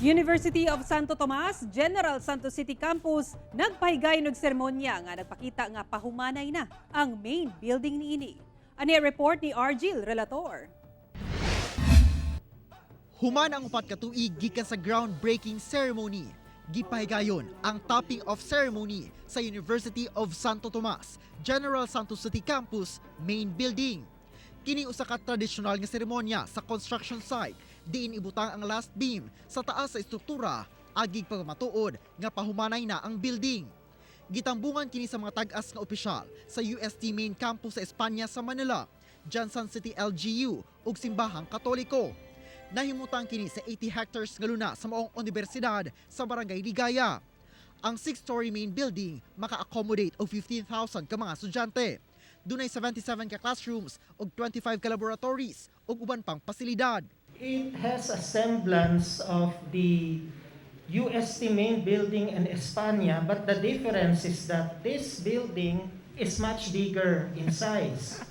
University of Santo Tomas, General Santos City Campus, nagpahigayon og seremonya nga nagpakita nga pahumanay na ang main building niini. Ani report ni Argil Relator. Human ang 4 ka tuig gikan sa groundbreaking ceremony, gipahigayon ang topping off ceremony sa University of Santo Tomas, General Santos City Campus main building. Kini usa ka tradisyonal nga seremonya sa construction site diin ibutang ang last beam sa taas sa estruktura agig pagmatuod nga pahumanay na ang building. Gitambungan kini sa mga tag-as nga opisyal sa UST main campus sa Espanya sa Manila, GenSan City LGU ug Simbahang Katoliko. Nahimutang kini sa 80 hectares nga luna sa maong universidad sa Barangay Ligaya. Ang six-story main building maka-accommodate og 15,000 ka mga estudyante. Dunay 77 ka classrooms ug 25 ka laboratories ug uban pang pasilidad. It has a semblance of the UST main building in España, but the difference is that this building is much bigger in size.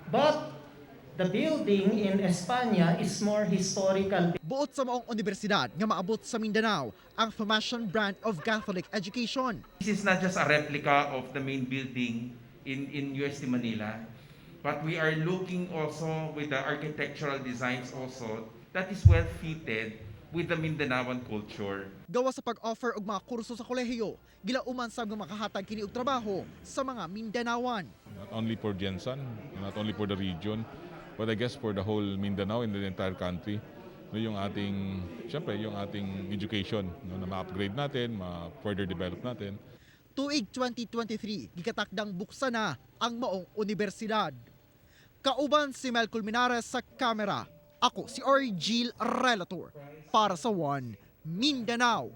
But the building in España is more historical. Buot sa maong universidad nga maabot sa Mindanao ang Thomasian brand of Catholic education. This is not just a replica of the main building in UST Manila, but we are looking also with the architectural designs also that is well fitted with the Mindanaoan culture. Gawas sa pag-offer og mga kurso sa kolehiyo, gilauman sab nga makahatag kini og trabaho sa mga Mindanaoan. Not only for GenSan, not only for the region, but I guess for the whole Mindanao and the entire country. No, yung ating, syempre, yung ating education, no, na ma-upgrade natin, ma-further develop natin. Tuig 2023, gikatakdang buksan na ang maong universidad. Kauban si Mel Colmenares sa kamera. Ako si Argil Relator para sa One Mindanao.